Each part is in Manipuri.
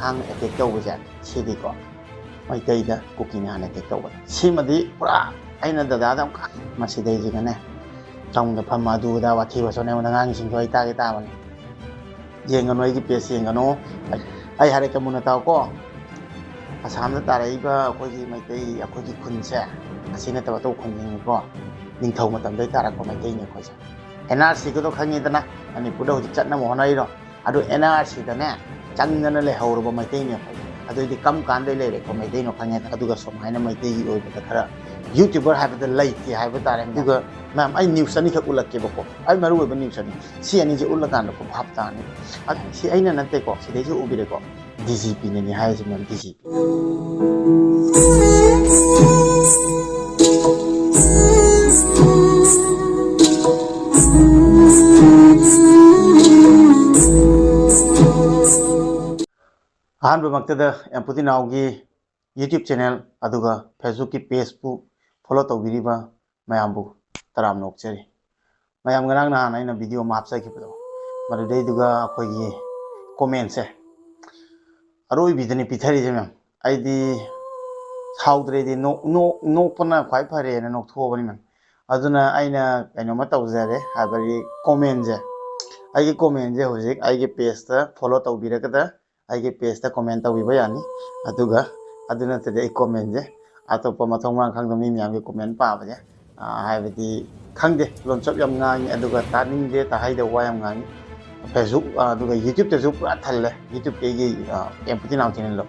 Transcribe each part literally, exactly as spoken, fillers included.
ꯍꯥꯟꯅ ꯑꯦꯇꯦꯛ ꯇꯧꯕꯁꯦ ꯁꯤꯗꯤꯀꯣ, ꯃꯩꯇꯩꯗ ꯀꯨꯀꯤꯅ ꯍꯥꯟꯅ ꯑꯦꯇꯦꯛ ꯇꯧꯕ꯫ ꯁꯤꯃꯗꯤ ꯄꯨꯔꯥ ꯑꯩꯅ ꯗꯗꯥꯗ ꯑꯃꯨꯛ ꯃꯁꯤꯗꯩꯁꯤꯒꯅꯦ, ꯇꯧꯗ ꯐꯝꯃ ꯑꯗꯨꯗ ꯋꯥꯊꯤ ꯋꯥꯆꯣꯏ ꯑꯩꯉꯣꯟꯗ ꯉꯥꯡꯉꯤꯁꯤꯡꯗꯣ ꯑꯩ ꯇꯥꯒꯦ ꯇꯥꯕꯅꯤ꯫ ꯌꯦꯡꯒꯅꯨ, ꯑꯩꯒꯤ ꯄꯦꯖ ꯌꯦꯡꯒꯅꯨ꯫ ꯑꯩ ꯍꯥꯏꯔꯛꯀꯦ ꯃꯨꯟꯅ ꯇꯥꯎꯀꯣ꯫ ꯑꯁꯥꯝꯗ ꯇꯥꯔꯛꯏꯕ ꯑꯩꯈꯣꯏꯒꯤ ꯃꯩꯇꯩ, ꯑꯩꯈꯣꯏꯒꯤ ꯈꯨꯟꯁꯦ, ꯑꯁꯤ ꯅꯠꯇꯕ ꯑꯇꯣꯞꯄ ꯈꯨꯟꯁꯤꯡꯅꯤꯀꯣ, ꯅꯤꯡꯊꯧ ꯃꯇꯝꯗꯒꯤ ꯇꯥꯔꯛꯄ ꯃꯩꯇꯩꯅꯤ ꯑꯩꯈꯣꯏꯁꯦ꯫ ꯑꯦꯟ ꯑꯥꯔ ꯁꯤꯒꯗꯣ ꯈꯪꯉꯤꯗꯅ, ꯃꯅꯤꯄꯨꯔꯗ ꯍꯧꯖꯤꯛ ꯆꯠꯅꯕ ꯍꯣꯠꯅꯔꯤꯗꯣ꯫ ꯑꯗꯨ ꯑꯦꯟ ꯑꯥꯔ ꯁꯤꯗꯅꯦ ꯆꯪꯗꯅ ꯂꯩꯍꯧꯔꯕ ꯃꯩꯇꯩꯅꯤ ꯑꯩꯈꯣꯏ꯫ ꯑꯗꯨꯏꯗꯤ ꯀꯔꯝ ꯀꯥꯟꯗꯩ ꯂꯩꯔꯛꯄ ꯃꯩꯇꯩꯅꯣ ꯈꯪꯉꯦ꯫ ꯑꯗꯨꯒ ꯁꯨꯃꯥꯏꯅ ꯃꯩꯇꯩꯒꯤ ꯑꯣꯏꯕꯗ ꯈꯔ ꯌꯨꯇ꯭ꯌꯨꯕꯔ ꯍꯥꯏꯕꯗ ꯂꯩꯇꯦ ꯍꯥꯏꯕ ꯇꯥꯔꯦ꯫ ꯑꯗꯨꯒ ꯃꯌꯥꯝ, ꯑꯩ ꯅ꯭ꯌꯨꯁ ꯑꯅꯤꯈꯛ ꯎꯠꯂꯛꯀꯦꯕꯀꯣ, ꯑꯩ ꯃꯔꯨ ꯑꯣꯏꯕ ꯅ꯭ꯌꯨꯁ ꯑꯅꯤ, ꯁꯤ ꯑꯅꯤꯁꯦ ꯎꯠꯂꯀꯥꯟꯗꯀꯣ ꯚꯥꯞ ꯇꯥꯅꯤ꯫ ꯑ, ꯁꯤ ꯑꯩꯅ ꯅꯠꯇꯦꯀꯣ, ꯁꯤꯗꯩꯁꯤ ꯎꯕꯤꯔꯦꯀꯣ, ꯗꯤ ꯖꯤ ꯄꯤꯅꯅꯤ ꯍꯥꯏꯔꯤꯁꯦ ꯃꯌꯥꯝ, D G P. ꯑꯍꯥꯟꯕꯃꯛꯇꯗ ꯑꯦꯝꯄꯨꯇꯤ ꯅꯥꯎꯒꯤ YouTube channel ꯑꯗꯨꯒ Facebookꯀꯤ ꯄꯦꯖꯄꯨ ꯐꯣꯂꯣ ꯇꯧꯕꯤꯔꯤꯕ ꯃꯌꯥꯝꯕꯨ ꯇꯔꯥꯝꯅ ꯑꯣꯛꯆꯔꯤ꯫ ꯃꯌꯥꯝ, ꯉꯔꯥꯡ ꯅꯍꯥꯟ ꯑꯩꯅ ꯚꯤꯗꯤꯑꯣ ꯑꯃ ꯍꯥꯞꯆꯈꯤꯕꯗꯣ, ꯃꯗꯨꯗꯩꯗꯨꯒ ꯑꯩꯈꯣꯏꯒꯤ ꯀꯣꯃꯦꯟꯁꯦ ꯑꯔꯣꯏꯕꯤꯗꯅꯤ ꯄꯤꯊꯔꯤꯁꯦ ꯃꯌꯥꯝ꯫ ꯑꯩꯗꯤ ꯁꯥꯎꯗ꯭ꯔꯦꯗꯤ, ꯅꯣꯛ-, ꯅꯣꯛ-, ꯅꯣꯛꯄꯅ ꯈ꯭ꯋꯥꯏ ꯐꯔꯦꯅ ꯅꯣꯛꯊꯣꯛꯑꯕꯅꯤ ꯃꯌꯥꯝ꯫ ꯑꯗꯨꯅ ꯑꯩꯅ ꯀꯩꯅꯣꯝꯃ ꯇꯧꯖꯔꯦ, ꯍꯥꯏꯕꯗꯤ ꯀꯣꯃꯦꯟꯁꯦ, ꯑꯩꯒꯤ ꯀꯣꯃꯦꯟꯁꯦ ꯍꯧꯖꯤꯛ ꯑꯩꯒꯤ ꯄꯦꯖꯇ ꯐꯣꯂꯣ ꯇꯧꯕꯤꯔꯒꯗ ꯑꯩꯒꯤ ꯄꯦꯖꯇ ꯀꯣꯃꯦꯟ ꯇꯧꯕꯤꯕ ꯌꯥꯅꯤ꯫ ꯑꯗꯨꯒ ꯑꯗꯨ ꯅꯠꯇ꯭ꯔꯗꯤ ꯑꯩ ꯀꯣꯃꯦꯟꯁꯦ ꯑꯇꯣꯞꯄ ꯃꯊꯣꯡ ꯃꯔꯥꯡ ꯈꯪꯗꯕ ꯃꯤ ꯃꯌꯥꯝꯒꯤ ꯀꯣꯃꯦꯟ ꯄꯥꯕꯁꯦ, ꯑ, ꯍꯥꯏꯕꯗꯤ ꯈꯪꯗꯦ, ꯂꯣꯟꯆꯠ ꯌꯥꯝ ꯉꯥꯡꯉꯤ, ꯑꯗꯨꯒ ꯇꯥꯅꯤꯡꯗꯦ, ꯇꯥꯍꯩꯗꯕ ꯋꯥ ꯌꯥꯝ ꯉꯥꯡꯉꯤ꯫ Facebook, ꯑ, ꯑꯗꯨꯒ YouTubeꯇꯁꯨ ꯄꯨꯔꯥ ꯊꯜꯂꯦ꯫ YouTubeꯀꯤ ꯑꯩꯒꯤ, ꯑ, ꯑꯦꯝꯄꯨꯇꯤ ꯅꯥꯎ ꯆꯦꯅꯦꯜꯗꯣ,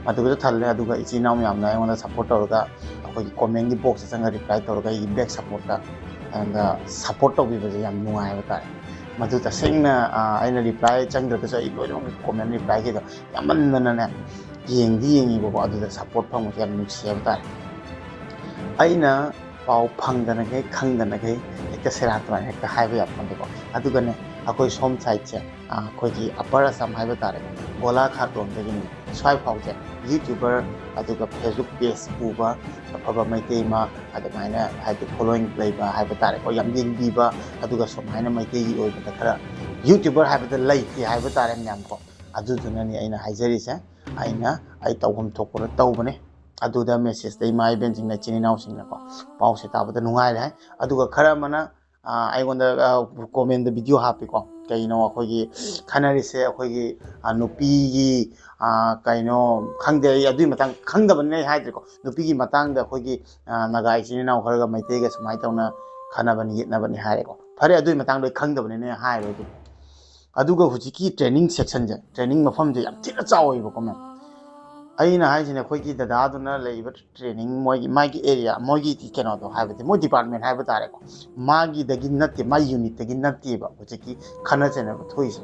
ꯑꯗꯨꯒꯁꯨ ꯊꯜꯂꯦ꯫ ꯑꯗꯨꯒ ꯏꯆꯤꯜ ꯏꯅꯥꯎ ꯃꯌꯥꯝꯅ ꯑꯩꯉꯣꯟꯗ ꯁꯞꯄꯣꯔꯠ ꯇꯧꯔꯒ ꯑꯩꯈꯣꯏꯒꯤ ꯀꯣꯃꯦꯟꯒꯤ ꯕꯣꯛꯁꯇ ꯆꯪꯉꯒ ꯔꯤꯄ꯭ꯂꯥꯏ ꯇꯧꯔꯒ ꯑꯩꯒꯤ ꯕꯦꯛ ꯁꯞꯄꯣꯔꯠꯇ ꯑꯗ ꯁꯞꯄꯣꯔꯠ ꯇꯧꯕꯤꯕꯁꯦ ꯌꯥꯝ ꯅꯨꯡꯉꯥꯏ ꯍꯥꯏꯕ ꯇꯥꯔꯦ꯫ ꯃꯗꯨ ꯇꯁꯦꯡꯅ, ꯑ, ꯑꯩꯅ ꯔꯤꯄ꯭ꯂꯥꯏ ꯆꯪꯗ꯭ꯔꯒꯁꯨ ꯑꯩ ꯂꯣꯏꯅꯃꯛ ꯀꯣꯃꯦꯟ ꯔꯤꯄ꯭ꯂꯥꯏꯒꯤꯗꯣ ꯌꯥꯝꯃꯟꯗꯅꯅꯦ, ꯌꯦꯡꯗꯤ ꯌꯦꯡꯉꯤꯕꯀꯣ, ꯑꯗꯨꯗ ꯁꯞꯄꯣꯔꯠ ꯐꯪꯕꯁꯦ ꯌꯥꯝ ꯅꯨꯡꯁꯤ ꯍꯥꯏꯕ ꯇꯥꯔꯦ꯫ ꯑꯩꯅ ꯄꯥꯎ ꯐꯪꯗꯅꯈꯩ, ꯈꯪꯗꯅꯈꯩ ꯍꯦꯛꯇ ꯁꯦꯔꯥꯟ ꯇꯨꯔꯥꯟ ꯍꯦꯛꯇ ꯍꯥꯏꯕ ꯌꯥꯕ ꯅꯠꯇꯦꯀꯣ꯫ ꯑꯗꯨꯒꯅꯦ, ꯑꯩꯈꯣꯏ ꯁꯣꯝ ꯁꯥꯏꯠꯁꯦ, ꯑ, ꯑꯩꯈꯣꯏꯒꯤ ꯑꯞꯄꯔ ꯑꯁꯥꯝ ꯍꯥꯏꯕ ꯇꯥꯔꯦ, ꯒꯣꯂꯥꯘꯥꯠ ꯔꯣꯝꯗꯒꯤꯅꯦ ꯁ꯭ꯋꯥꯏ ꯐꯥꯎꯁꯦ ꯌꯨꯇ꯭ꯌꯨꯕꯔ, ꯑꯗꯨꯒ Facebook ꯄꯦꯖ ꯄꯨꯕ ꯑꯐꯕ ꯃꯩꯇꯩ ꯑꯃ, ꯑꯗꯨꯃꯥꯏꯅ ꯍꯥꯏꯗꯤ ꯐꯣꯂꯣꯋꯤꯡ ꯂꯩꯕ ꯍꯥꯏꯕ ꯇꯥꯔꯦꯀꯣ, ꯌꯥꯝ ꯌꯦꯡꯕꯤꯕ, ꯑꯗꯨꯒ ꯁꯨꯃꯥꯏꯅ ꯃꯩꯇꯩꯒꯤ ꯑꯣꯏꯕꯗ ꯈꯔ ꯌꯨꯇ꯭ꯌꯨꯕꯔ ꯍꯥꯏꯕꯗ ꯂꯩꯇꯦ ꯍꯥꯏꯕ ꯇꯥꯔꯦ ꯃꯌꯥꯝꯀꯣ꯫ ꯑꯗꯨꯗꯨꯅꯅꯤ ꯑꯩꯅ ꯍꯥꯏꯖꯔꯤꯁꯦ꯫ ꯑꯩꯅ ꯑꯩ ꯇꯧꯐꯝ ꯊꯣꯛꯄꯗꯣ ꯇꯧꯕꯅꯦ꯫ ꯑꯗꯨꯗ message ꯇ ꯏꯃꯥ ꯏꯕꯦꯟꯁꯤꯡꯅ, ꯏꯆꯤꯟ ꯏꯅꯥꯎꯁꯤꯡꯅꯀꯣ, ꯄꯥꯎꯁꯦ ꯇꯥꯕꯗ ꯅꯨꯡꯉꯥꯏꯔꯦ ꯍꯥꯏ꯫ ꯑꯗꯨꯒ ꯈꯔ ꯑꯃꯅ, ꯑ, ꯑꯩꯉꯣꯟꯗ, ꯑ, comment ꯗ video ꯍꯥꯞꯄꯤꯀꯣ, ꯀꯩꯅꯣ ꯑꯩꯈꯣꯏꯒꯤ ꯈꯟꯅꯔꯤꯁꯦ ꯑꯩꯈꯣꯏꯒꯤ, ꯑ, ꯅꯨꯄꯤꯒꯤ, ꯑ, ꯀꯩꯅꯣ, ꯈꯪꯗꯦ, ꯑꯩ ꯑꯗꯨꯒꯤ ꯃꯇꯥꯡ ꯈꯪꯗꯕꯅꯤꯅ ꯑꯩ ꯍꯥꯏꯗ꯭ꯔꯦꯀꯣ꯫ ꯅꯨꯄꯤꯒꯤ ꯃꯇꯥꯡꯗ ꯑꯩꯈꯣꯏꯒꯤ, ꯑ, ꯅꯥꯒꯥ ꯏꯆꯤꯟ ꯏꯅꯥꯎ ꯈꯔꯒ ꯃꯩꯇꯩꯒ ꯁꯨꯃꯥꯏꯅ ꯇꯧꯅ ꯈꯟꯅꯕꯅꯤ, ꯌꯦꯠꯅꯕꯅꯤ ꯍꯥꯏꯔꯦꯀꯣ꯫ ꯐꯔꯦ, ꯑꯗꯨꯒꯤ ꯃꯇꯥꯡꯗ ꯑꯩ ꯈꯪꯗꯕꯅꯤꯅ ꯑꯩ ꯍꯥꯏꯔꯣꯏ ꯑꯗꯨ꯫ ꯑꯗꯨꯒ ꯍꯧꯖꯤꯛꯀꯤ training section ꯁꯦ, training ꯃꯐꯝꯁꯦ ꯌꯥꯝ ꯊꯤꯅ ꯆꯥꯎꯋꯦꯕꯀꯣ, ꯃꯦꯝ꯫ ꯑꯩꯅ ꯍꯥꯏꯁꯤꯅꯦ, ꯑꯩꯈꯣꯏꯒꯤ ꯗꯗꯥꯗꯨꯅ ꯂꯩꯔꯤꯕ training, ꯃꯣꯏꯒꯤ, ꯃꯥꯒꯤ area, ꯃꯣꯏꯒꯤ ꯀꯩꯅꯣꯗꯣ ꯍꯥꯏꯕꯗꯤ, ꯃꯣꯏ department ꯍꯥꯏꯕ ꯇꯥꯔꯦꯀꯣ, ꯃꯥꯒꯤꯗꯒꯤ ꯅꯠꯇꯦ, ꯃꯥꯒꯤ unit ꯇꯒꯤ ꯅꯠꯇꯦꯕ ꯍꯧꯖꯤꯛꯀꯤ ꯈꯟꯅ ꯆꯩꯅꯕ ꯊꯣꯛꯏꯁꯦ꯫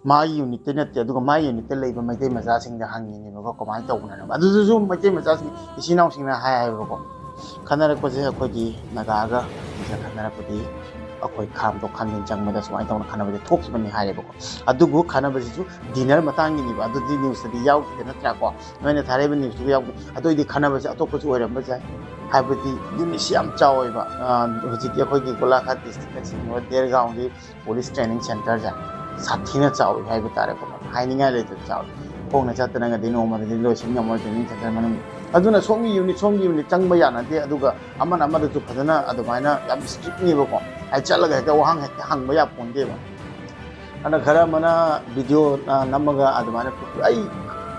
ꯃꯥꯒꯤ unit ꯇ ꯅꯠꯇꯦ, ꯑꯗꯨꯒ ꯃꯥꯒꯤ unit ꯇ ꯂꯩꯕ ꯃꯩꯇꯩ ꯃꯆꯥꯁꯤꯡꯗ ꯍꯪꯉꯤꯅꯦꯕꯀꯣ, ꯀꯃꯥꯏꯅ ꯇꯧꯕꯅꯣ ꯍꯥꯏꯅ꯫ ꯑꯗꯨꯗꯁꯨ ꯃꯩꯇꯩ ꯃꯆꯥꯁꯤꯡ, ꯏꯆꯤꯟ ꯏꯅꯥꯎꯁꯤꯡꯅ ꯍꯥꯏ ꯍꯥꯏꯕꯀꯣ, ꯈꯟꯅꯔꯛꯄꯁꯦ ꯑꯩꯈꯣꯏꯒꯤ ꯅꯥꯒꯥꯒ ꯀꯨꯀꯤꯒ ꯈꯟꯅꯔꯛꯄꯗꯤ ꯑꯩꯈꯣꯏ ꯈꯥꯝꯗꯣꯛ ꯈꯥꯝꯖꯤꯟ ꯆꯪꯕꯗ ꯁꯨꯃꯥꯏꯅ ꯇꯧꯅ ꯈꯟꯅꯕꯁꯦ ꯊꯣꯛꯈꯤꯕꯅꯤ ꯍꯥꯏꯔꯦꯕꯀꯣ꯫ ꯑꯗꯨꯕꯨ ꯈꯟꯅꯕꯁꯤꯁꯨ dinner ꯃꯇꯥꯡꯒꯤꯅꯦꯕ, ꯑꯗꯨꯗꯤ news ꯇꯗꯤ ꯌꯥꯎꯗꯦ ꯅꯠꯇ꯭ꯔꯥꯀꯣ? ꯅꯣꯏꯅ ꯊꯥꯔꯛꯏꯕ news ꯇꯨ ꯌꯥꯎꯗꯦ꯫ ꯑꯗꯨ ꯑꯣꯏꯗꯤ ꯈꯟꯅꯕꯁꯦ ꯑꯇꯣꯞꯄꯁꯨ ꯑꯣꯏꯔꯝꯕ ꯌꯥꯏ, ꯍꯥꯏꯕꯗꯤ unit ꯁꯤ ꯌꯥꯝ ꯆꯥꯎꯋꯦꯕ꯫ ꯑ, ꯍꯧꯖꯤꯛꯇꯤ ꯑꯩꯈꯣꯏꯒꯤ ꯒꯣꯂꯥꯘꯥꯠ district ꯅꯆꯤꯡꯕ ꯗꯦꯔꯒꯥꯎꯟꯒꯤ police training center ꯁꯦ ꯁꯥꯊꯤꯅ ꯆꯥꯎꯋꯤ ꯍꯥꯏꯕ ꯇꯥꯔꯦꯀꯣ, ꯍꯥꯏꯅꯤꯡꯉꯥꯏ ꯂꯩꯇꯕ ꯆꯥꯎꯋꯤ꯫ ꯈꯣꯡꯅ ꯆꯠꯇꯅꯒꯗꯤ ꯅꯣꯡꯃꯗꯗꯤ ꯂꯣꯏꯁꯤꯟ ꯉꯝꯃꯣꯏ training center ꯃꯅꯨꯡꯗ꯫ ꯑꯗꯨꯅ ꯁꯣꯝꯒꯤ unit, ꯁꯣꯝꯒꯤ unit ꯆꯪꯕ ꯌꯥꯅꯗꯦ, ꯑꯗꯨꯒ ꯑꯃꯅ ꯑꯃꯗꯁꯨ ꯐꯖꯅ ꯑꯗꯨꯃꯥꯏꯅ ꯌꯥꯝ strict ꯅꯦꯕꯀꯣ꯫ ꯑꯩ ꯆꯠꯂꯒ ꯍꯦꯛꯇ ꯋꯥꯍꯪ ꯍꯦꯛꯇ ꯍꯪꯕ ꯌꯥꯄꯣꯟꯇꯦꯕ꯫ ꯑꯗ ꯈꯔ ꯑꯃꯅ video, ꯑ, ꯅꯝꯃꯒ ꯑꯗꯨꯃꯥꯏꯅ ꯄꯨ-, ꯑꯩ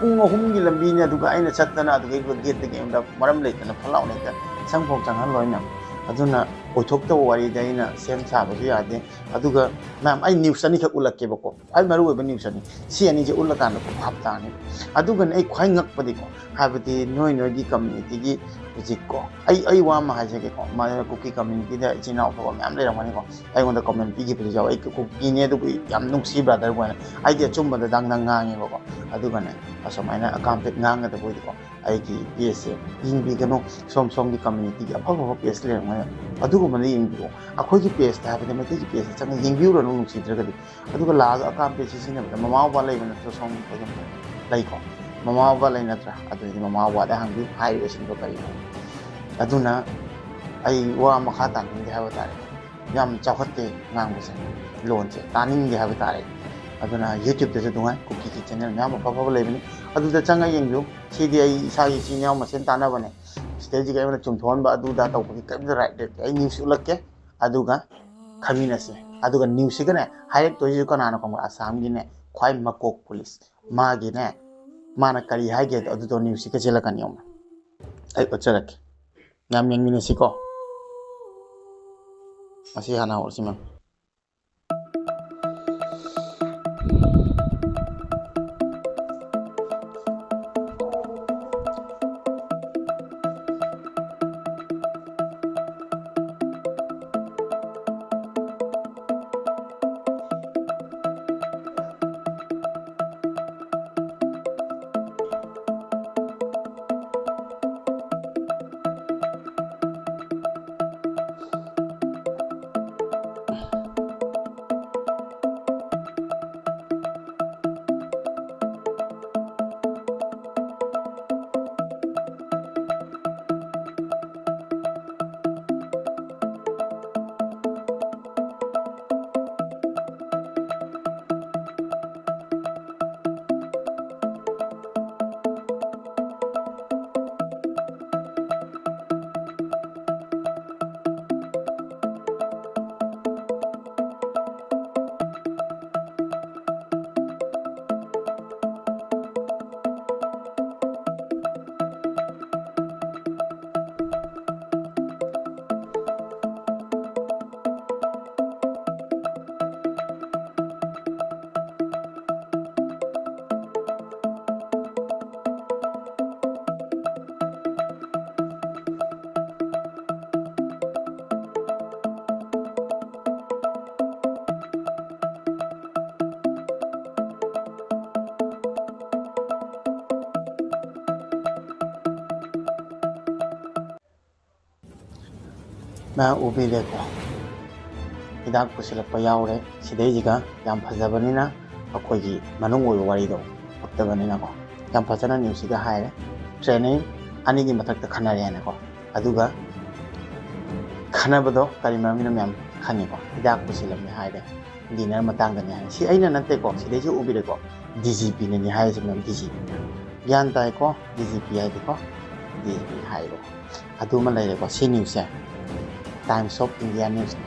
ꯄꯨꯡ ꯑꯍꯨꯝꯒꯤ ꯂꯝꯕꯤꯅꯤ, ꯑꯗꯨꯒ ꯑꯩꯅ ꯆꯠꯇꯅ ꯑꯗꯨꯗꯒꯤ gate ꯇꯒꯤ ꯑꯩꯉꯣꯟꯗ ꯃꯔꯝ ꯂꯩꯇꯅ ꯐꯠ ꯂꯥꯎꯅ ꯍꯦꯛꯇ ꯆꯪꯐꯥꯎ ꯆꯪꯍꯜꯂꯣꯏ ꯃꯦꯝ꯫ ꯑꯗꯨꯅ ꯑꯣꯏꯊꯣꯛꯇꯕ ꯋꯥꯔꯤꯗ ꯑꯩꯅ ꯁꯦꯝ ꯁꯥꯕꯁꯨ ꯌꯥꯗꯦ꯫ ꯑꯗꯨꯒ ꯃꯦꯝ, ꯑꯩ news ꯑꯅꯤꯈꯛ ꯎꯠꯂꯛꯀꯦꯕꯀꯣ, ꯈ꯭ꯋꯥꯏ ꯃꯔꯨ ꯑꯣꯏꯕ news ꯑꯅꯤ, ꯁꯤ ꯑꯅꯤꯁꯦ ꯎꯠꯂꯀꯥꯟꯗ ꯈꯨꯐꯥꯕ ꯇꯥꯅꯤ꯫ ꯑꯗꯨꯒꯅꯦ ꯑꯩ ꯈ꯭ꯋꯥꯏ ꯉꯛꯄꯗꯤꯀꯣ, ꯍꯥꯏꯕꯗꯤ ꯅꯣꯏ ꯅꯣꯏꯒꯤ community ꯒꯤ ꯍꯧꯖꯤꯛꯀꯣ, ꯑꯩ, ꯑꯩ ꯋꯥ ꯑꯃ ꯍꯥꯏꯖꯒꯦꯀꯣ, ꯃꯥ-, ꯀꯨꯀꯤ community ꯗ ꯏꯆꯤꯟ ꯏꯅꯥꯎ ꯑꯐꯕ ꯃꯌꯥꯝ ꯂꯩꯔꯝꯒꯅꯤꯀꯣ꯫ ꯑꯩꯉꯣꯟꯗ comment ꯄꯤꯈꯤꯕꯁꯨ ꯌꯥꯎꯋꯦ, "ꯑꯩ ꯀꯨꯀꯤꯅꯦ, ꯑꯗꯨꯕꯨ ꯌꯥꯝ ꯅꯨꯡꯁꯤ brother ꯕꯨ" ꯍꯥꯏꯅ꯫ ꯑꯩꯗꯤ ꯑꯆꯨꯝꯕꯗ ꯗꯪ ꯗꯪ ꯉꯥꯡꯉꯦꯕꯀꯣ꯫ ꯑꯗꯨꯒꯅꯦ, ꯑꯁꯨꯃꯥꯏꯅ ꯑꯀꯥꯝꯄꯦꯠ ꯉꯥꯡꯒꯗꯕ ꯑꯣꯏꯗꯤꯀꯣ, ꯑꯩꯒꯤ page ꯁꯦ ꯌꯦꯡꯕꯤꯒꯅꯨ꯫ ꯁꯣꯝ ꯁꯣꯝꯒꯤ community ꯒꯤ ꯑꯐ ꯑꯐꯕ page ꯂꯩꯔꯝꯒꯅꯤ, ꯑꯗꯨꯒꯨꯝꯕꯗ ꯌꯦꯡꯕꯤꯌꯣ꯫ ꯑꯩꯈꯣꯏꯒꯤ page ꯇ ꯍꯥꯏꯕꯗꯤ ꯃꯩꯇꯩꯒꯤ page ꯇ ꯆꯪꯉ ꯌꯦꯡꯕꯤꯔꯨꯔꯅꯨ, ꯅꯨꯡꯁꯤꯗ꯭ꯔꯒꯗꯤ꯫ ꯑꯗꯨꯒ ꯂꯥꯛꯑꯒ ꯑꯀꯥꯝꯄꯦꯠ ꯁꯤꯖꯤꯟꯅꯕꯗ ꯃꯃꯥ ꯕꯕꯥ ꯂꯩꯕ ꯅꯠꯇ꯭ꯔꯣ? ꯁꯣꯝ ꯑꯗꯨꯝ ꯂꯩꯀꯣ꯫ ꯃꯃꯥ ꯕꯕꯥ ꯂꯩ ꯅꯠꯇ꯭ꯔꯥ? ꯑꯗꯨꯗꯤ ꯃꯃꯥ ꯕꯕꯥꯗ ꯍꯪꯕꯤꯌꯨ, ꯍꯥꯏꯔꯤꯕꯁꯤꯡꯗꯣ ꯀꯔꯤꯅꯣ? ꯑꯗꯨꯅ ꯑꯩ ꯋꯥ ꯃꯈꯥ ꯇꯥꯅꯤꯡꯗꯦ ꯍꯥꯏꯕ ꯇꯥꯔꯦ꯫ ꯌꯥꯝ ꯆꯥꯎꯈꯠꯇꯦ ꯉꯥꯡꯕꯁꯦ, ꯂꯣꯟꯁꯦ ꯇꯥꯅꯤꯡꯗꯦ ꯍꯥꯏꯕ ꯇꯥꯔꯦ꯫ ꯑꯗꯨꯅ YouTube-ꯇꯁꯨ ꯅꯨꯡꯉꯥꯏ, ꯀꯨꯀꯤꯒꯤ channel ꯃꯌꯥꯝ ꯑꯐ ꯑꯐꯕ ꯂꯩꯕꯅꯤ, ꯑꯗꯨꯗ ꯆꯪꯉ ꯌꯦꯡꯕꯤꯌꯨ꯫ ꯁꯤꯗꯤ ꯑꯩ ꯏꯁꯥꯒꯤ ꯏꯆꯤꯟ ꯏꯅꯥꯎ ꯃꯁꯦꯟ ꯇꯥꯟꯅꯕꯅꯦ, ꯁꯤꯗꯩꯁꯤꯒ ꯑꯩꯉꯣꯟꯗ ꯆꯨꯝꯊꯣꯛꯍꯟꯕ ꯑꯗꯨꯗ ꯇꯧꯕꯒꯤ ꯀꯔꯤꯝꯇ right ꯂꯩꯇꯦ꯫ ꯑꯩ news ꯎꯠꯂꯛꯀꯦ, ꯑꯗꯨꯒ ꯈꯪꯃꯤꯟꯅꯁꯤ꯫ ꯑꯗꯨꯒ news-ꯁꯤꯒꯅꯦ ꯍꯥꯏꯔꯛꯇꯣꯏꯁꯤꯁꯨ ꯀꯅꯥꯅꯣ ꯈꯪꯕ꯭ꯔꯥ? ꯑꯁꯥꯝꯒꯤꯅꯦ ꯈ꯭ꯋꯥꯏ ꯃꯀꯣꯛ police, ꯃꯥꯒꯤꯅꯦ, ꯃꯥꯅ ꯀꯔꯤ ꯍꯥꯏꯒꯦꯗꯣ ꯑꯗꯨꯗꯣ news-ꯁꯤꯒ ꯆꯦꯜꯂꯛꯀꯅꯤ꯫ ꯌꯦꯡꯉꯨ, ꯑꯩ ꯎꯠꯆꯔꯛꯀꯦ, ꯌꯥꯝ ꯌꯦꯡꯃꯤꯟꯅꯁꯤꯀꯣ꯫ ꯑꯁꯤ ꯍꯥꯟꯅ ꯍꯧꯔꯁꯤ ꯃꯦꯝ꯫ ꯃꯌꯥꯝ ꯎꯕꯤꯔꯦꯀꯣ, ꯍꯤꯗꯥꯛ ꯄꯨꯁꯤꯜꯂꯛꯄ ꯌꯥꯎꯔꯦ꯫ ꯁꯤꯗꯩꯁꯤꯒ ꯌꯥꯝ ꯐꯖꯕꯅꯤꯅ ꯑꯩꯈꯣꯏꯒꯤ ꯃꯅꯨꯡ ꯑꯣꯏꯕ ꯋꯥꯔꯤꯗꯣ ꯄꯛꯇꯕꯅꯤꯅꯀꯣ, ꯌꯥꯝ ꯐꯖꯅ news-ꯁꯤꯒ ꯍꯥꯏꯔꯦ꯫ Training ꯑꯅꯤꯒꯤ ꯃꯊꯛꯇ ꯈꯟꯅꯔꯦ ꯍꯥꯏꯅꯀꯣ꯫ ꯑꯗꯨꯒ ꯈꯟꯅꯕꯗꯣ ꯀꯔꯤ ꯃꯔꯝꯒꯤꯅꯣ ꯃꯌꯥꯝ ꯈꯪꯉꯤꯀꯣ, ꯍꯤꯗꯥꯛ ꯄꯨꯁꯤꯜꯂꯝꯃꯦ ꯍꯥꯏꯔꯦ꯫ ꯗꯤꯅꯔ ꯃꯇꯥꯡꯗꯅꯤ ꯍꯥꯏ꯫ ꯁꯤ ꯑꯩꯅ ꯅꯠꯇꯦꯀꯣ, ꯁꯤꯗꯩꯁꯤ ꯎꯕꯤꯔꯦꯀꯣ, ꯗꯤ ꯖꯤ ꯄꯤꯅꯅꯤ ꯍꯥꯏꯔꯤꯁꯦ ꯃꯦꯝ, ꯗꯤ ꯖꯤ ꯄꯤ꯫ ꯒ꯭ꯌꯥꯟ ꯇꯥꯏꯀꯣ? ꯗꯤ ꯖꯤ ꯄꯤ ꯍꯥꯏꯗꯤꯀꯣ, ꯗꯤ ꯖꯤ ꯄꯤ ꯍꯥꯏꯔꯣ꯫ ꯑꯗꯨꯃ ꯂꯩꯔꯦꯀꯣ, ꯁꯤ ꯅ꯭ꯌꯨꯁꯁꯦ Times of India ꯅ꯭ꯌꯨꯁꯅꯤ꯫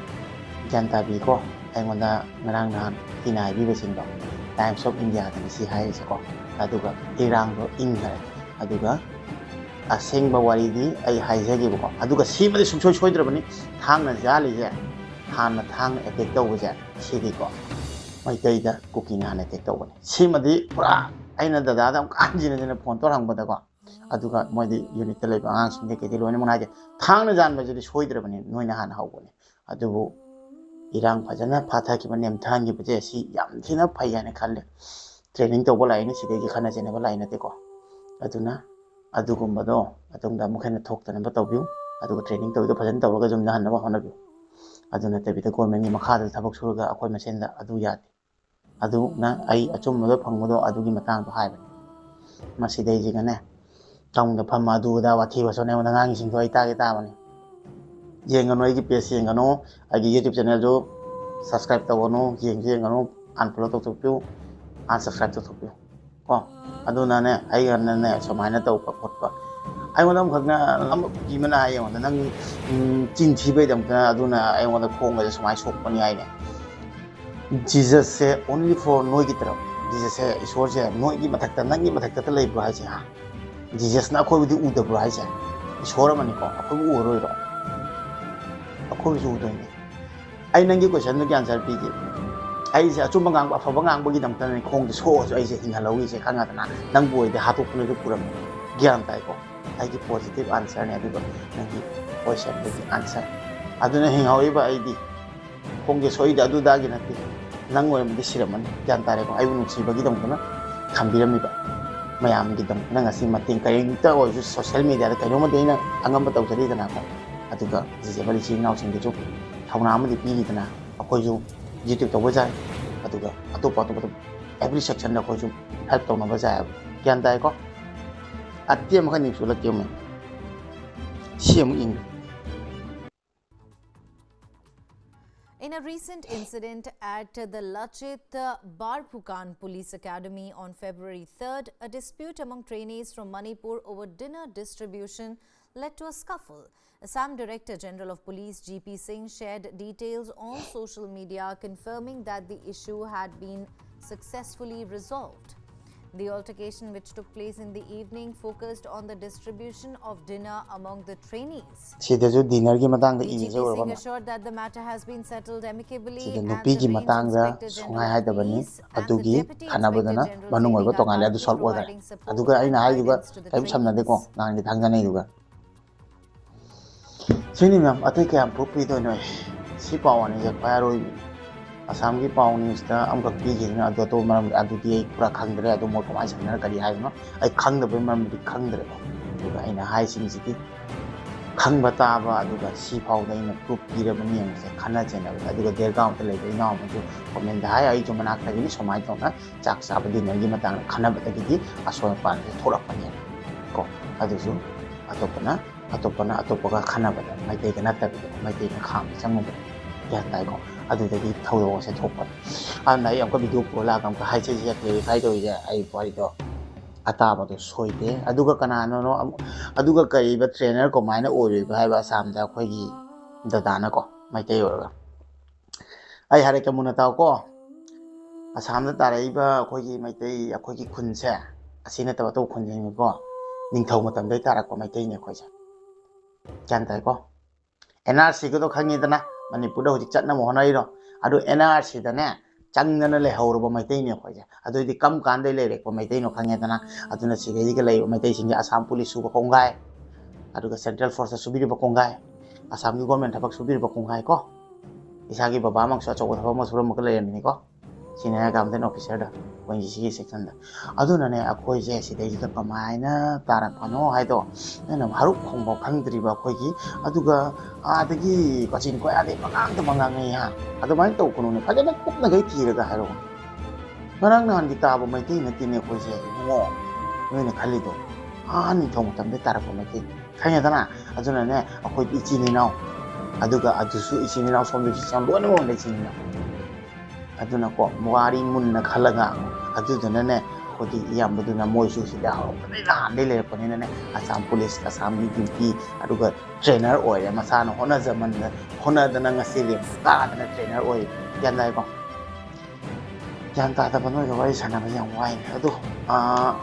ꯒ꯭ꯌꯥꯟ ꯇꯥꯕꯤꯀꯣ? ꯑꯩꯉꯣꯟꯗ ꯉꯔꯥꯡ ꯅꯍꯥꯟ ꯊꯤꯅ ꯍꯥꯏꯕꯤꯕꯁꯤꯡꯗꯣ, Times of Indiaꯗꯅꯤ ꯁꯤ ꯍꯥꯏꯔꯤꯁꯦꯀꯣ꯫ ꯑꯗꯨꯒ ꯏꯔꯥꯡꯗꯣ ꯏꯪꯈ꯭ꯔꯦ꯫ ꯑꯗꯨꯒ ꯑꯁꯦꯡꯕ ꯋꯥꯔꯤꯗꯤ ꯑꯩ ꯍꯥꯏꯖꯒꯦꯕꯀꯣ꯫ ꯑꯗꯨꯒ ꯁꯤꯃꯗꯤ ꯁꯨꯡꯁꯣꯏ ꯁꯣꯏꯗ꯭ꯔꯕꯅꯤ, ꯊꯥꯡꯅ ꯌꯥꯜꯂꯤꯁꯦ, ꯍꯥꯟꯅ ꯊꯥꯡꯅ ꯑꯦꯇꯦꯛ ꯇꯧꯕꯁꯦ ꯁꯤꯗꯤꯀꯣ, ꯃꯩꯇꯩꯗ ꯀꯨꯀꯤꯅ ꯍꯥꯟꯅ ꯑꯦꯇꯦꯛ ꯇꯧꯕꯅꯤ꯫ ꯁꯤꯃꯗꯤ ꯄꯨꯔꯥ ꯑꯩꯅ ꯗꯗꯥꯗ ꯑꯃꯨꯛ ꯍꯟꯖꯤꯟ ꯍꯟꯖꯤꯟꯅ ꯐꯣꯟ ꯇꯧꯔ ꯍꯪꯕꯗꯀꯣ, ꯑꯗꯨꯒ ꯃꯣꯏꯗꯤ ꯌꯨꯅꯤꯠꯇ ꯂꯩꯕ ꯑꯉꯥꯡꯁꯤꯡꯗꯤ ꯀꯩꯗꯤ ꯂꯣꯏꯅꯃꯛ ꯍꯥꯏꯒꯦ, ꯊꯥꯡꯅ ꯌꯥꯟꯕꯁꯤꯗꯤ ꯁꯣꯏꯗ꯭ꯔꯕꯅꯤ, ꯅꯣꯏꯅ ꯍꯥꯟꯅ ꯍꯧꯕꯅꯤ꯫ ꯑꯗꯨꯕꯨ ꯏꯔꯥꯡ ꯐꯖꯅ ꯐꯥꯊꯈꯤꯕ, ꯅꯦꯝꯊꯍꯟꯈꯤꯕꯁꯦ ꯁꯤ ꯌꯥꯝ ꯊꯤꯅ ꯐꯩ ꯍꯥꯏꯅ ꯈꯜꯂꯦ꯫ ꯇ꯭ꯔꯦꯅꯤꯡ ꯇꯧꯕ ꯂꯥꯛꯏꯅꯤ, ꯁꯤꯗꯩꯗꯤ ꯈꯠꯅ ꯆꯩꯅꯕ ꯂꯥꯛꯏ ꯅꯠꯇꯦꯀꯣ꯫ ꯑꯗꯨꯅ ꯑꯗꯨꯒꯨꯝꯕꯗꯣ ꯃꯇꯨꯡꯗ ꯑꯃꯨꯛ ꯍꯦꯟꯅ ꯊꯣꯛꯇꯅꯕ ꯇꯧꯕꯤꯌꯨ꯫ ꯑꯗꯨꯒ ꯇ꯭ꯔꯦꯅꯤꯡ ꯇꯧꯕꯗꯣ ꯐꯖꯅ ꯇꯧꯔꯒ ꯌꯨꯝꯗ ꯍꯟꯅꯕ ꯍꯣꯠꯅꯕꯤꯌꯨ꯫ ꯑꯗꯨ ꯅꯠꯇꯕꯤꯗ ꯒꯣꯔꯃꯦꯟꯒꯤ ꯃꯈꯥꯗ ꯊꯕꯛ ꯁꯨꯔꯒ ꯑꯩꯈꯣꯏ ꯃꯁꯦꯟꯗ ꯑꯗꯨ ꯌꯥꯗꯦ꯫ ꯑꯗꯨ ꯅꯪ, ꯑꯩ ꯑꯆꯨꯝꯕꯗꯣ ꯐꯪꯕꯗꯣ ꯑꯗꯨꯒꯤ ꯃꯇꯥꯡꯗꯣ ꯍꯥꯏꯕꯅꯤ꯫ ꯃꯁꯤꯗꯩꯁꯤꯒꯅꯦ, ꯇꯧꯗ ꯐꯝꯃ ꯑꯗꯨ ꯑꯗꯥ ꯋꯥꯊꯤ ꯋꯥꯆꯣꯏ ꯑꯩꯉꯣꯟꯗ ꯉꯥꯡꯉꯤꯁꯤꯡꯗꯣ ꯑꯩ ꯇꯥꯒꯦ ꯇꯥꯕꯅꯤ꯫ ꯌꯦꯡꯒꯅꯨ, ꯑꯩꯒꯤ ꯄꯦꯖ ꯌꯦꯡꯒꯅꯨ, ꯑꯩꯒꯤ ꯌꯨꯇ꯭ꯌꯨꯕ ꯆꯦꯅꯦꯜꯁꯨ ꯁꯕꯁꯀ꯭ꯔꯥꯏꯕ ꯇꯧꯒꯅꯨ, ꯌꯦꯡꯁꯨ ꯌꯦꯡꯒꯅꯨ, ꯑꯟꯐꯣꯂꯣ ꯇꯧꯊꯣꯛꯄꯤꯌꯨ, ꯑꯟꯁꯕꯁꯀ꯭ꯔꯥꯏꯕ ꯇꯧꯊꯣꯛꯄꯤꯌꯨ ꯀꯣ꯫ ꯑꯗꯨꯅꯅꯦ, ꯑꯩꯒꯅꯅꯦ ꯁꯨꯃꯥꯏꯅ ꯇꯧꯕ ꯈꯣꯠꯄ, ꯑꯩꯉꯣꯟꯗ ꯑꯃꯈꯛꯅ, ꯑꯃ ꯀꯨꯀꯤ ꯑꯃꯅ ꯍꯥꯏ, ꯑꯩꯉꯣꯟꯗ, "ꯅꯪ, ꯎꯝ, ꯆꯤꯟ ꯊꯤꯕꯩꯗꯃꯛꯇ ꯑꯗꯨꯅ ꯑꯩꯉꯣꯟꯗ ꯈꯣꯡꯒꯁꯦ ꯁꯨꯃꯥꯏꯅ ꯁꯣꯛꯄꯅꯤ" ꯍꯥꯏꯅꯦ꯫ ꯖꯤꯖꯁꯁꯦ only for ꯅꯣꯏꯒꯤ ꯇꯔꯞ, ꯖꯤꯖꯁꯁꯦ, ꯏꯁꯣꯔꯁꯦ ꯅꯣꯏꯒꯤ ꯃꯊꯛꯇ, ꯅꯪꯒꯤ ꯃꯊꯛꯇ ꯂꯩꯕ꯭ꯔꯣ ꯍꯥꯏꯁꯦ? ꯍꯥ? ꯖꯤꯖꯁꯅ ꯑꯩꯈꯣꯏꯕꯨꯗꯤ ꯎꯗꯕ꯭ꯔꯣ ꯍꯥꯏꯁꯦ? ꯏꯁꯣꯔ ꯑꯃꯅꯤꯀꯣ, ꯑꯩꯈꯣꯏꯕꯨ ꯎꯔꯔꯣꯏꯔꯣ? ꯑꯩꯈꯣꯏꯕꯨꯁꯨ ꯎꯗꯣꯏꯅꯦ꯫ ꯑꯩ ꯅꯪꯒꯤ ꯀꯣꯏꯁꯟꯗꯨꯒꯤ ꯑꯟꯁꯔ ꯄꯤꯒꯦ꯫ ꯑꯩꯁꯦ ꯑꯆꯨꯝꯕ ꯉꯥꯡꯕ, ꯑꯐꯕ ꯉꯥꯡꯕꯒꯤꯗꯃꯛꯇꯅꯦ ꯈꯣꯡꯁꯦ ꯁꯣꯛꯑꯁꯨ ꯑꯩꯁꯦ ꯍꯤꯡꯍꯜꯍꯧꯔꯤꯁꯦ, ꯈꯪꯉꯗꯅ? ꯅꯪꯕꯨ ꯑꯣꯏꯔꯗꯤ ꯍꯥꯠꯇꯣꯛꯇꯨꯅꯁꯨ ꯄꯨꯔꯝꯃꯦ꯫ ꯒ꯭ꯌꯥꯟ ꯇꯥꯏꯀꯣ? ꯑꯩꯒꯤ ꯄꯣꯖꯤꯇꯤꯚ ꯑꯟꯁꯔꯅꯦ ꯑꯗꯨꯒ ꯅꯪꯒꯤ ꯀꯣꯏꯁꯟꯗꯨꯒꯤ ꯑꯟꯁꯔ꯫ ꯑꯗꯨꯅ ꯍꯤꯡꯍꯧꯔꯤꯕ ꯑꯩꯗꯤ ꯈꯣꯡꯁꯦ ꯁꯣꯛꯏꯗ ꯑꯗꯨꯗꯥꯒꯤ ꯅꯠꯇꯦ, ꯅꯪ ꯑꯣꯏꯔꯝꯃꯗꯤ ꯁꯤꯔꯝꯃꯅꯤ꯫ ꯒ꯭ꯌꯥꯟ ꯇꯥꯔꯦꯀꯣ? ꯑꯩꯕꯨ ꯅꯨꯡꯁꯤꯕꯒꯤꯗꯃꯛꯇꯅ ꯊꯝꯕꯤꯔꯝꯃꯤꯕ ꯃꯌꯥꯝꯒꯤꯗꯃꯛꯇꯅ ꯉꯁꯤ ꯃꯇꯦꯡ ꯀꯔꯤꯝꯇ ꯑꯣꯏꯔꯁꯨ ꯁꯣꯁꯤꯌꯦꯜ ꯃꯦꯗꯤꯌꯥꯗ ꯀꯩꯅꯣꯝꯃꯗꯤ ꯑꯩꯅ ꯑꯉꯝꯕ ꯇꯧꯖꯔꯤꯗꯅꯀꯣ꯫ ꯑꯗꯨꯒ ꯖꯤꯖꯦꯕꯜ ꯏꯆꯤꯜ ꯏꯅꯥꯎꯁꯤꯡꯗꯁꯨ ꯊꯧꯅꯥ ꯑꯃꯗꯤ ꯄꯤꯔꯤꯗꯅ ꯑꯩꯈꯣꯏꯁꯨ ꯌꯨꯇ꯭ꯌꯨꯕ ꯇꯧꯕ ꯌꯥꯏ, ꯑꯗꯨꯒ ꯑꯇꯣꯞꯄ ꯑꯇꯣꯞꯄ ꯑꯦꯚ꯭ꯔꯤ ꯁꯦꯛꯁꯟꯗ ꯑꯩꯈꯣꯏꯁꯨ ꯍꯦꯜꯞ ꯇꯧꯅꯕ ꯌꯥꯏ꯫ ꯒ꯭ꯌꯥꯟ ꯇꯥꯏꯀꯣ? ꯑꯇꯦꯝ ꯑꯃꯈꯛ ꯅꯤꯛꯁꯨ ꯂꯠꯇꯦꯝꯃꯦ꯫ ꯁꯤ ꯑꯃꯨꯛ ꯌꯦꯡꯉꯨ꯫ In a recent incident at the Lachit Barphukan Police Academy on February third, a dispute among trainees from Manipur over dinner distribution led to a scuffle. Assam Director General of Police G P Singh shared details on social media, confirming that the issue had been successfully resolved. The altercation, which took place in the evening, focused on the distribution of dinner among the trainees. ꯁꯤꯗꯁꯨ ꯗꯤꯅꯔꯒꯤ ꯃꯇꯥꯡꯗ D G P ꯏꯁꯦ ꯑꯣꯏꯔꯕ Singh assured that the matter has been settled amicably ꯁꯤꯗ and the ꯅꯨꯄꯤꯒꯤ Range ꯃꯇꯥꯡꯗ Inspector General ꯁꯨꯡꯍꯥꯏ of ꯍꯥꯏꯗꯕꯅꯤ꯫ Police and the ꯑꯗꯨꯒꯤ Deputy ꯈꯟꯅꯕꯗꯨꯅ Inspector General ꯃꯅꯨꯡ ꯑꯣꯏꯕ Senior ꯇꯣꯉꯥꯜꯂꯦ꯫ ꯑꯗꯨ Gandhi ꯁꯣꯜꯕ ꯑꯣꯏꯈ꯭ꯔꯦ꯫ providing support ꯑꯗꯨꯒ ꯑꯩꯅ and ꯍꯥꯏꯗꯨꯒ guidance to the ꯀꯔꯤꯝ ꯁꯝꯅꯗꯦꯀꯣ꯫ trainees. ꯅꯍꯥꯟꯒꯤ ꯊꯥꯡꯖ ꯅꯩꯗꯨꯒ꯫ ꯁꯤꯅꯤ ꯃꯦꯝ, ꯑꯇꯩ ꯀꯌꯥꯝ ꯄ꯭ꯔꯨꯐ ꯄꯤꯗꯣꯏꯅꯣ ꯑꯩ? ꯁꯤ ꯄꯥꯎ ꯑꯅꯤꯁꯦ ꯈ꯭ꯋꯥꯏ ꯑꯔꯣꯏꯕꯅꯤ꯫ ꯑꯁꯥꯝꯒꯤ ꯄꯥꯎ ꯅ꯭ꯌꯨꯁꯇ ꯑꯃꯈꯛ ꯄꯤꯈꯤꯗꯅ ꯑꯗꯨ ꯑꯇꯣꯞꯄ ꯃꯔꯝ ꯑꯗꯨꯗꯤ ꯑꯩ ꯄꯨꯔꯥ ꯈꯪꯗ꯭ꯔꯦ꯫ ꯑꯗꯨ ꯃꯣꯏ ꯀꯃꯥꯏꯅ ꯁꯝꯅꯔ ꯀꯔꯤ ꯍꯥꯏꯕꯅꯣ ꯑꯩ ꯈꯪꯗꯕꯒꯤ ꯃꯔꯝꯗꯤ ꯈꯪꯗ꯭ꯔꯦꯀꯣ꯫ ꯑꯗꯨꯒ ꯑꯩꯅ ꯍꯥꯏꯁꯤꯡꯁꯤꯗꯤ ꯈꯪꯕ ꯇꯥꯕ, ꯑꯗꯨꯒ ꯁꯤ ꯐꯥꯎꯗ ꯑꯩꯅ ꯄ꯭ꯔꯨꯐ ꯄꯤꯔꯕꯅꯤ ꯌꯦꯡꯉꯁꯦ꯫ ꯈꯟꯅ ꯆꯩꯅꯕꯗ꯫ ꯑꯗꯨꯒ ꯗꯦꯔꯒꯥꯎꯟꯗ ꯂꯩꯕ ꯏꯅꯥꯎ ꯑꯃꯁꯨ ꯀꯣꯃꯦꯟꯗ ꯍꯥꯏ, ꯑꯩꯁꯨ ꯃꯅꯥꯛꯇꯒꯤꯅꯤ, ꯁꯨꯃꯥꯏꯅ ꯇꯧꯅ ꯆꯥꯛ ꯆꯥꯕ ꯗꯤꯅꯔꯒꯤ ꯃꯇꯥꯡꯗ ꯈꯟꯅꯕꯗꯒꯤꯗꯤ ꯑꯁꯣꯏ ꯑꯄꯥꯟꯁꯦ ꯊꯣꯛꯂꯛꯄꯅꯦ ꯀꯣ꯫ ꯑꯗꯨꯁꯨ ꯑꯇꯣꯞꯄꯅ ꯑꯇꯣꯞꯄꯅ ꯑꯇꯣꯞꯄꯒ ꯈꯟꯅꯕꯗ ꯃꯩꯇꯩꯒ ꯅꯠꯇꯕꯤꯗ ꯃꯩꯇꯩꯅ ꯈꯥꯝꯕ ꯆꯪꯉꯨꯕꯅꯦ꯫ ꯒ꯭ꯌꯥꯟ ꯇꯥꯏꯀꯣ? ꯑꯗꯨꯗꯒꯤ ꯊꯧꯗꯣꯛ ꯑꯁꯦ ꯊꯣꯛꯄꯅꯦ꯫ ꯑꯗꯨꯅ ꯑꯩ ꯑꯃꯨꯛꯀ ꯚꯤꯗꯤꯑꯣ ꯄꯨꯔꯛꯑꯒ ꯑꯃꯨꯛꯀ ꯍꯥꯏꯖꯔꯤꯁꯦ, ꯀ꯭ꯂꯦꯔꯤꯐꯥꯏ ꯇꯧꯔꯤꯁꯦ꯫ ꯑꯩ ꯋꯥꯔꯤꯗꯣ ꯑꯇꯥꯕꯗꯣ ꯁꯣꯏꯗꯦ꯫ ꯑꯗꯨꯒ ꯀꯅꯥꯅꯣꯅꯣ ꯑꯃꯨꯛ, ꯑꯗꯨꯒ ꯀꯔꯤꯕ ꯇ꯭ꯔꯦꯅꯔ ꯀꯃꯥꯏꯅ ꯑꯣꯏꯔꯤꯕ ꯍꯥꯏꯕ ꯑꯁꯥꯝꯗ ꯑꯩꯈꯣꯏꯒꯤ ꯗꯗꯥꯅꯀꯣ, ꯃꯩꯇꯩ ꯑꯣꯏꯔꯒ꯫ ꯑꯩ ꯍꯥꯏꯔꯛꯀꯦ ꯃꯨꯟꯅ ꯇꯥꯎꯀꯣ꯫ ꯑꯁꯥꯝꯗ ꯇꯥꯔꯛꯏꯕ ꯑꯩꯈꯣꯏꯒꯤ ꯃꯩꯇꯩ, ꯑꯩꯈꯣꯏꯒꯤ ꯈꯨꯟꯁꯦ, ꯑꯁꯤ ꯅꯠꯇꯕ ꯑꯇꯣꯞꯄ ꯈꯨꯟꯁꯤꯡꯅꯤꯀꯣ, ꯅꯤꯡꯊꯧ ꯃꯇꯝꯗꯩ ꯇꯥꯔꯛꯄ ꯃꯩꯇꯩꯅꯦ ꯑꯩꯈꯣꯏꯁꯦ꯫ ꯒ꯭ꯌꯥꯟ ꯇꯥꯏꯀꯣ? ꯑꯦꯟ ꯑꯥꯔ ꯁꯤꯒꯗꯣ ꯈꯪꯉꯤꯗꯅ, ꯃꯅꯤꯄꯨꯔꯗ ꯍꯧꯖꯤꯛ ꯆꯠꯅꯕ ꯍꯣꯠꯅꯔꯤꯗꯣ, ꯑꯗꯨ ꯑꯦꯟ ꯑꯥꯔ ꯁꯤꯗꯅꯦ ꯆꯪꯗꯅ ꯂꯩꯍꯧꯔꯕ ꯃꯩꯇꯩꯅꯦ ꯑꯩꯈꯣꯏꯁꯦ꯫ ꯑꯗꯨꯑꯣꯏꯗꯤ ꯀꯔꯝ ꯀꯥꯟꯗꯩ ꯂꯩꯔꯛꯄ ꯃꯩꯇꯩꯅꯣ ꯈꯪꯉꯦꯗꯅ꯫ ꯑꯗꯨꯅ ꯁꯤꯗꯩꯗ ꯂꯩꯕ ꯃꯩꯇꯩꯁꯤꯡꯁꯦ ꯑꯁꯥꯝ ꯄꯨꯂꯤꯁ ꯁꯨꯕ ꯀꯣꯡꯒꯥꯏ, ꯑꯗꯨꯒ ꯁꯦꯟꯇ꯭ꯔꯦꯜ ꯐꯣꯔꯁꯇ ꯁꯨꯕꯤꯔꯤꯕ ꯀꯣꯡꯒꯥꯏ, ꯑꯁꯥꯝꯒꯤ ꯒꯣꯔꯃꯦꯟ ꯊꯕꯛ ꯁꯨꯕꯤꯔꯤꯕ ꯀꯣꯡꯒꯥꯏ ꯀꯣ, ꯏꯁꯥꯒꯤ ꯕꯕꯥꯃꯛꯁꯨ ꯑꯆꯧꯕ ꯊꯕꯛ ꯑꯃ ꯁꯨꯔꯝꯃꯒ ꯂꯩꯔꯝꯃꯤꯅꯤꯀꯣ, ꯁꯤꯅꯤꯌꯔ ꯒꯥꯔꯃꯦꯟꯇꯦꯟ ꯑꯣꯐꯤꯁꯔꯗ ꯑꯩꯈꯣꯏꯒꯤ ꯁꯤꯒꯤ ꯁꯦꯛꯁꯟꯗ꯫ ꯑꯗꯨꯅꯅꯦ ꯑꯩꯈꯣꯏꯁꯦ ꯁꯤꯗꯩꯁꯤꯗ ꯀꯃꯥꯏꯅ ꯇꯥꯔꯛꯄꯅꯣ ꯍꯥꯏꯗꯣ ꯅꯪꯅ ꯍꯔꯨꯞ ꯈꯣꯡꯕ ꯈꯪꯗ꯭ꯔꯤꯕ ꯑꯩꯈꯣꯏꯒꯤ, ꯑꯗꯨꯒ ꯑꯥꯗꯒꯤ ꯀꯥꯆꯤꯟ ꯀꯣꯌꯥꯗꯩ ꯄꯉꯥꯡꯗ ꯄꯉꯥꯡꯉꯩ ꯍꯥ, ꯑꯗꯨꯃꯥꯏꯅ ꯇꯧꯒꯅꯨꯅꯦ, ꯐꯖꯅ ꯀꯨꯞꯅꯈꯩ ꯊꯤꯔꯒ ꯍꯥꯏꯔꯛꯑꯣ꯫ ꯉꯔꯥꯡ ꯅꯍꯥꯟꯒꯤ ꯇꯥꯕ ꯃꯩꯇꯩ ꯅꯠꯇꯦꯅꯦ ꯑꯩꯈꯣꯏꯁꯦ ꯏꯕꯨꯡꯉꯣ, ꯅꯣꯏꯅ ꯈꯜꯂꯤꯗꯣ ꯑꯥ ꯅꯤꯡꯊꯧ ꯃꯇꯝꯗ ꯇꯥꯔꯛꯄ ꯃꯩꯇꯩ ꯈꯪꯉꯦꯗꯅ꯫ ꯑꯗꯨꯅꯅꯦ ꯑꯩꯈꯣꯏ ꯏꯆꯤꯟ ꯏꯅꯥꯎ ꯑꯗꯨꯒ ꯑꯗꯨꯁꯨ ꯏꯆꯤꯟ ꯏꯅꯥꯎ ꯁꯣꯝꯗꯁꯨ ꯂꯣꯏꯅꯃꯛ ꯂꯩꯁꯤꯟꯅ꯫ ꯑꯗꯨꯅꯀꯣ, ꯋꯥꯔꯤ ꯃꯨꯟꯅ ꯈꯜꯂꯒ, ꯑꯗꯨꯗꯨꯅꯅꯦ, ꯑꯩꯈꯣꯏꯒꯤ ꯏꯌꯥꯝꯕꯗꯨꯅ ꯃꯣꯏꯁꯨ ꯁꯤꯗ ꯍꯧꯔꯛꯄꯗꯒꯤ ꯅꯍꯥꯟꯗꯒꯤ ꯂꯩꯔꯛꯄꯅꯤꯅꯅꯦ, ꯑꯁꯥꯝ ꯄꯨꯂꯤꯁ, ꯑꯁꯥꯝꯒꯤ ꯗ꯭ꯌꯨꯇꯤ, ꯑꯗꯨꯒ ꯇ꯭ꯔꯦꯅꯔ ꯑꯣꯏꯔꯦ, ꯃꯁꯥꯅ ꯍꯣꯠꯅꯖꯃꯟꯗ ꯍꯣꯠꯅꯗꯅ ꯉꯁꯤ ꯔꯦꯡ ꯀꯥꯗꯅ ꯇ꯭ꯔꯦꯅꯔ ꯑꯣꯏꯔꯦ꯫ ꯒ꯭ꯌꯥꯟ ꯇꯥꯏꯀꯣ? ꯒ꯭ꯌꯥꯟ ꯇꯥꯗꯕ ꯅꯣꯏꯒ ꯋꯥꯔꯤ ꯁꯥꯟꯅꯕ ꯌꯥꯝ ꯋꯥꯏꯅꯦ꯫ ꯑꯗꯣ, ꯑꯥ,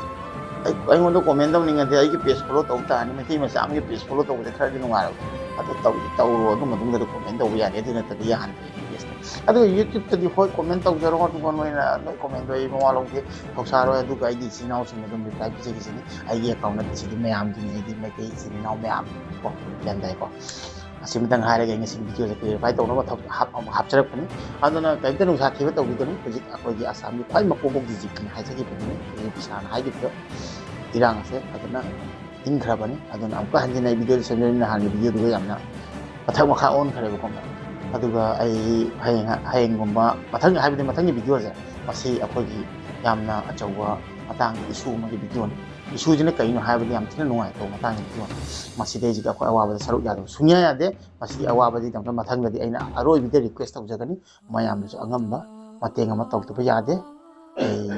ꯑꯩ-, ꯑꯩꯉꯣꯟꯗ ꯀꯣꯃꯦꯟ ꯇꯧꯅꯤꯡꯉꯗꯤ ꯑꯩꯒꯤ ꯄꯦꯖ ꯐꯣꯂꯣ ꯇꯧ ꯇꯥꯔꯅꯤ꯫ ꯃꯩꯇꯩ ꯃꯆꯥ ꯑꯃꯒꯤ ꯄꯦꯖ ꯐꯣꯂꯣ ꯇꯧꯕꯗ ꯈꯔꯗꯤ ꯅꯨꯡꯉꯥꯏꯔꯕ꯫ ꯑꯗꯨ ꯇꯧꯗꯤ ꯇꯧꯔꯣ, ꯑꯗꯨ ꯃꯇꯨꯡꯗ ꯀꯣꯃꯦꯟ ꯇꯧꯕ ꯌꯥꯅꯤ, ꯑꯗꯨ ꯅꯠꯇ꯭ꯔꯗꯤ ꯌꯥꯍꯟꯗꯦ ꯑꯩꯒꯤ ꯄꯦꯖꯇ꯫ ꯑꯗꯨꯒ ꯌꯨꯇ꯭ꯌꯨꯕꯇꯗꯤ ꯍꯣꯏ, ꯀꯣꯃꯦꯟ ꯇꯧꯖꯔꯣ, ꯑꯗꯨꯒ ꯅꯣꯏꯅ ꯅꯣꯏ ꯀꯣꯃꯦꯟꯗꯣ ꯑꯩ ꯃꯋꯥ ꯂꯧꯗꯦ, ꯊꯧꯁꯥꯔꯣꯏ꯫ ꯑꯗꯨꯒ ꯑꯩꯒꯤ ꯏꯆꯤꯟ ꯏꯅꯥꯎꯁꯤꯡꯅ ꯑꯗꯨꯝ ꯔꯤꯄ꯭ꯂꯥꯏ ꯄꯤꯖꯈꯤꯁꯤꯅꯤ꯫ ꯑꯩꯒꯤ ꯑꯦꯀꯥꯎꯟ ꯅꯠꯇꯦ ꯁꯤꯗꯤ, ꯃꯌꯥꯝꯒꯤꯅꯤ꯫ ꯑꯩꯗꯤ ꯃꯩꯇꯩ ꯏꯆꯤꯟ ꯏꯅꯥꯎ ꯃꯌꯥꯝ ꯀꯣ, ꯒ꯭ꯌꯥꯟ ꯇꯥꯏꯀꯣ? ꯑꯁꯤꯃꯇꯪ ꯍꯥꯏꯔꯒ ꯑꯩ ꯉꯁꯤꯒꯤ ꯚꯤꯗꯤꯑꯣꯁꯦ ꯀ꯭ꯂꯦꯔꯤꯐꯥꯏ ꯇꯧꯅꯕ ꯊꯕꯛ ꯍꯥꯞ-, ꯑꯃꯨꯛ ꯍꯥꯞꯆꯔꯛꯄꯅꯤ꯫ ꯑꯗꯨꯅ ꯀꯔꯤꯝꯇ ꯅꯨꯡꯁꯥ ꯊꯤꯕ ꯇꯧꯕꯤꯒꯅꯨ꯫ ꯍꯧꯖꯤꯛ ꯑꯩꯈꯣꯏꯒꯤ ꯑꯁꯥꯝꯒꯤ ꯈ꯭ꯋꯥꯏ ꯃꯀꯣꯛ ꯀꯣꯛ ꯗꯤ ꯖꯤ ꯄꯤꯅ ꯍꯥꯏꯖꯈꯤꯕꯗꯨꯅꯤ, ꯗꯤ ꯖꯤ ꯄꯤ ꯁꯥꯔꯅ ꯍꯥꯏꯈꯤꯕꯗꯣ꯫ ꯏꯔꯥꯡ ꯑꯁꯦ ꯐꯖꯅ ꯏꯪꯈ꯭ꯔꯕꯅꯤ꯫ ꯑꯗꯨꯅ ꯑꯃꯨꯛꯀ ꯍꯟꯖꯤꯟꯅ ꯑꯩ ꯚꯤꯗꯤꯑꯣꯗ ꯁꯦꯝꯖꯔꯤ, ꯅꯍꯥꯟꯒꯤ ꯚꯤꯗꯤꯑꯣꯗꯨꯒ ꯌꯥꯝꯅ ꯃꯊꯛ ꯃꯈꯥ ꯑꯣꯟꯈ꯭ꯔꯦꯕꯀꯣ꯫ ꯑꯗꯨꯒ ꯑꯩ ꯍꯌꯦꯡ, ꯍꯌꯦꯡꯒꯨꯝꯕ ꯃꯊꯪ, ꯍꯥꯏꯕꯗꯤ ꯃꯊꯪꯒꯤ ꯚꯤꯗꯤꯑꯣꯁꯦ, ꯃꯁꯤ ꯑꯩꯈꯣꯏꯒꯤ ꯌꯥꯝꯅ ꯑꯆꯧꯕ ꯃꯇꯥꯡꯒꯤ ꯏꯁꯨ ꯑꯃꯒꯤ ꯚꯤꯗꯤꯑꯣꯅꯤ꯫ ꯏꯁꯨꯁꯤꯅ ꯀꯩꯅꯣ ꯍꯥꯏꯕꯗ ꯌꯥꯝ ꯊꯤꯅ ꯅꯨꯡꯉꯥꯏꯇꯕ ꯃꯇꯥꯡꯒꯤ ꯚꯤꯗꯤꯑꯣꯅꯤ꯫ ꯃꯁꯤꯗꯩꯁꯤꯗ ꯑꯩꯈꯣꯏ ꯑꯋꯥꯕꯗ ꯁꯔꯨꯛ ꯌꯥꯗꯕ ꯁꯨꯡꯌꯥ ꯌꯥꯗꯦ꯫ ꯃꯁꯤꯒꯤ ꯑꯋꯥꯕꯗꯒꯤꯗꯃꯛꯇ ꯃꯊꯪꯗꯗꯤ ꯑꯩꯅ ꯑꯔꯣꯏꯕꯗ ꯔꯤꯀ꯭ꯋꯦꯁ ꯇꯧꯖꯒꯅꯤ, ꯃꯌꯥꯝꯅꯁꯨ ꯑꯉꯝꯕ ꯃꯇꯦꯡ ꯑꯃ ꯇꯧꯗꯕ ꯌꯥꯗꯦ꯫ ꯑꯩ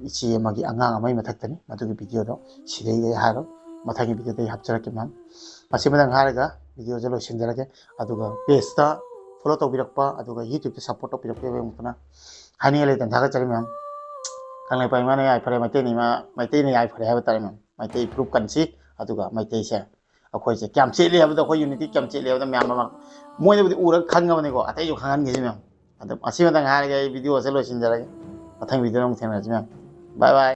ꯏꯆꯦ ꯑꯃꯒꯤ ꯑꯉꯥꯡ ꯑꯃꯒꯤ ꯃꯊꯛꯇꯅꯤ ꯃꯗꯨꯒꯤ ꯚꯤꯗꯤꯑꯣꯗꯣ꯫ ꯁꯤꯗꯩꯗ ꯑꯩ ꯍꯥꯏꯔꯣ, ꯃꯊꯪꯒꯤ ꯚꯤꯗꯤꯑꯣꯗ ꯑꯩ ꯍꯥꯞꯆꯔꯛꯀꯦ ꯃꯌꯥꯝ꯫ ꯃꯁꯤꯃꯗꯪ ꯍꯥꯏꯔꯒ ꯚꯤꯗꯤꯑꯣꯁꯦ ꯂꯣꯏꯁꯤꯟꯖꯔꯒꯦ꯫ ꯑꯗꯨꯒ ꯄꯦꯖꯇ ꯐꯣꯂꯣ ꯇꯧꯕꯤꯔꯛꯄ, ꯑꯗꯨꯒ ꯌꯨꯇ꯭ꯌꯨꯕꯇ ꯁꯞꯄꯣꯔꯠ ꯇꯧꯕꯤꯔꯛꯄ ꯌꯥꯝ ꯊꯥꯒꯠꯆꯔꯤ ꯃꯌꯥꯝ꯫ ꯀꯪꯂꯩꯄꯥꯛ ꯏꯃꯥꯅ ꯌꯥꯏꯐꯔꯦ, ꯃꯩꯇꯩꯅ ꯏꯃꯥ, ꯃꯩꯇꯩꯅ ꯌꯥꯏꯐꯔꯦ ꯍꯥꯏꯕ ꯇꯥꯔꯦ ꯃꯌꯥꯝ꯫ ꯃꯩꯇꯩ ꯐꯨꯔꯨꯞ ꯀꯟꯁꯤ꯫ ꯑꯗꯨꯒ ꯃꯩꯇꯩꯁꯦ, ꯑꯩꯈꯣꯏꯁꯦ ꯀꯌꯥꯝ ꯆꯦꯠꯂꯤ ꯍꯥꯏꯕꯗꯣ, ꯑꯩꯈꯣꯏ ꯌꯨꯅꯤꯇꯤ ꯀꯌꯥꯝ ꯆꯦꯠꯂꯤ ꯍꯥꯏꯕꯗꯣ ꯃꯌꯥꯝ ꯑꯃ ꯃꯣꯏꯅꯕꯨꯗꯤ ꯎꯔꯒ ꯈꯪꯉꯕꯅꯤꯀꯣ, ꯑꯇꯩꯁꯨ ꯈꯪꯍꯟꯒꯦꯁꯤ ꯃꯌꯥꯝ꯫ ꯑꯗꯨꯝ ꯑꯁꯤꯃꯇꯪ ꯍꯥꯏꯔꯒ ꯑꯩ ꯚꯤꯗꯤꯑꯣꯁꯦ ꯂꯣꯏꯁꯤꯟꯖꯔꯒꯦ꯫ ꯃꯊꯪ ꯚꯤꯗꯤꯑꯣꯗ ꯑꯃꯨꯛ ꯊꯦꯡꯅꯔꯁꯤ ꯃꯌꯥꯝ꯫ ꯕꯥꯏ ꯕꯥꯏ꯫